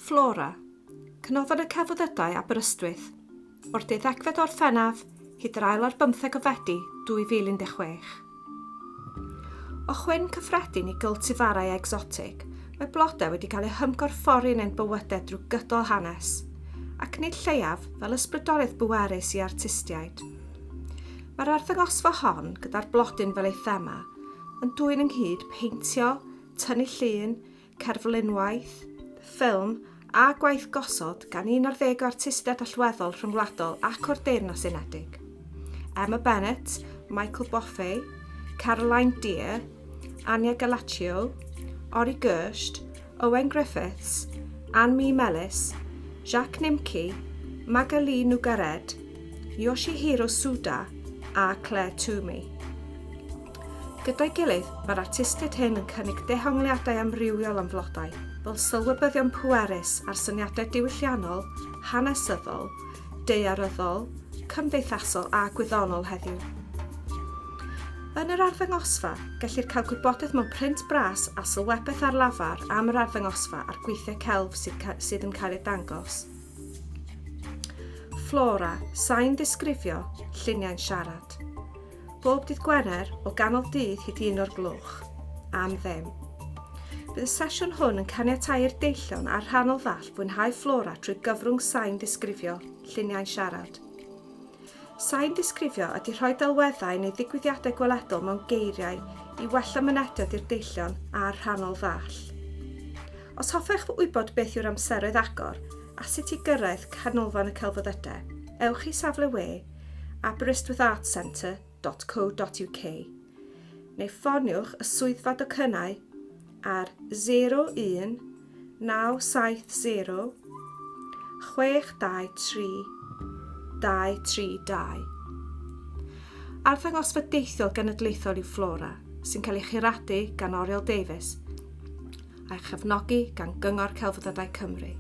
Flora, Canolfan y Celfyddydau Aberystwyth, o'r deuddegfed Orffennaf hyd yr ail ar bymtheg o Fedi 2016. O chwyn cyffredin i gyltifarau egsotig, mae blodau wedi cael eu hymgorffori yn ein bywydau drwy gydol hanes, ac nid lleiaf fel ysbrydoliaeth bwerus i artistiaid. Mae'r arddangosfa hon, gyda'r blodyn fel ei thema, yn dwyn ynghyd peintio, tynnu llun, cerflunwaith, ffilm a gwaith gosod gan un ar ddeg o artistiaid allweddol rhyngwladol ac o'r Deyrnas Unedig. Emma Bennett, Michael Boffey, Caroline Dear, Anya Gallaccio, Ori Gersht, Owen Griffiths, Anne-Mie Mellis, Jacques Nimki, Magali Nougaret, Yoshihiro Suda a Claire Toomey. Gyda'i gilydd, mae'r artistiaid hyn yn cynnig dehongliadau amrywiol am flodau, fel sylwebyddion pwerus ar syniadau diwylliannol, hanesyddol, daearyddol, cymdeithasol a gwyddonol heddiw. Yn yr arddangosfa, gellir cael gwybodaeth mewn print bras a sylwebaeth ar lafar am yr arddangosfa a'r gweithiau celf sydd, sydd yn cael eu dangos. Flora, sain ddisgrifio, lluniau'n siarad. Bob dydd Gwener, o ganol dydd hyd un o'r gloch. Am ddim. Bydd y sesiwn hwn yn caniatáu i'r deillion a'r rhannol ddall fwynhau Flora trwy gyfrwng sain ddisgrifio, lluniau'n siarad. Sain ddisgrifio ydy rhoi delweddau neu ddigwyddiadau gweledol mewn geiriau i wella mynediad i'r deillion a'r rhannol ddall. Os hoffech wybod beth yw'r amseroedd agor a sut i gyrraedd Canolfan y Celfyddydau, ewch i safle we aberystwythartscentre.co.uk neu ffoniwch y swyddfa docynnau ar 01 970 623 232. Arddangosfa deithiol genedlaethol yw Flora, sy'n cael ei churadu gan Oriel Davies a'i chefnogi gan Gyngor Celfyddydau Cymru.